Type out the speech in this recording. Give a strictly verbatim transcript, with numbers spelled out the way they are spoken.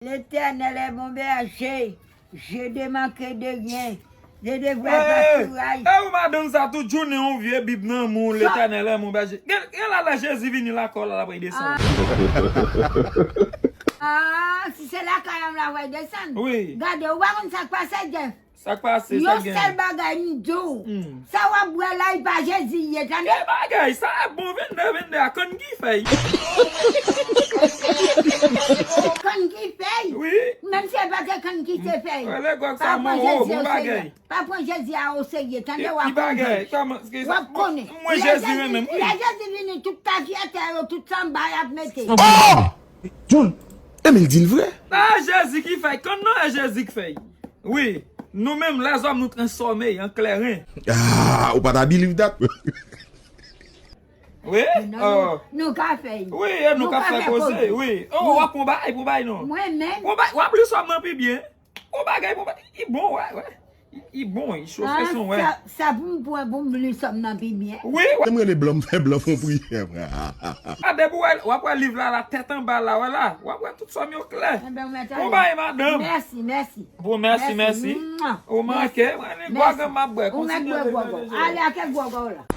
L'Éternel est mon berger, je ne manquerai de rien. Je ne vois pas tout rail. E ou madanm sa tout jounen yon vye bib nan men w, L'Éternel est mon berger. Gen, gen lè Jezi vini lakay w la, l ap desann. Ah, si se lakay an m la pral desann. Wi. Gade, ou pa konn sa k pase, Jeff. Sa k pase, sa k gen? Yon sèl bagay m di w. Hmm. Sa w ap bwè la, e pa Jezi ye, tande? Ki bagay? Sa bon vennde, vennde a, konn ki fèy? Konn ki fèy? Wi. Menm si e pa te konn ki se fèy. Wè, lè gwòg sa mò, bon bagay. Pa pran Jezi a oserye, tande, w ap konnen. W ap konnen. Mwen Jezi renmen m, wi. Lè Jezi vini, tout ta fyète yo, tout sanba y ap mete. Oh! John, Emil di l vre. A Jezi ki fèy, konn non, e Jezi k fèy. Wi, nou menm lèzòm nou transfòme an klèren. Ah, ou pa ta believe that. Wi, nou ka fè. Wi, e nou ka fè koze, wi. Oh, w ap pran bagay pou bay non. Mwen menm. Pran bagay, w ap li sòm nan pi byen. Pran bagay, pran bagay. Li bon, wè, wè. Li bon, li chofe son, wè. Sa, sa pou m pran pou m li sòm nan pi byen. Wi, wè. Te m rele blan, m fè blan fon priyè, frè. A, depi w ap wè liv la, la tèt anba la, wè la. W ap wè tout sòm yo klè. Pran bagay, madanm. Mèsi, mèsi. Bon, mèsi, mèsi. Ou manke, mwen menm gwòg an m ap bwè. Ou mèt bwè gwòg ou. Ale ake gwòg ou la.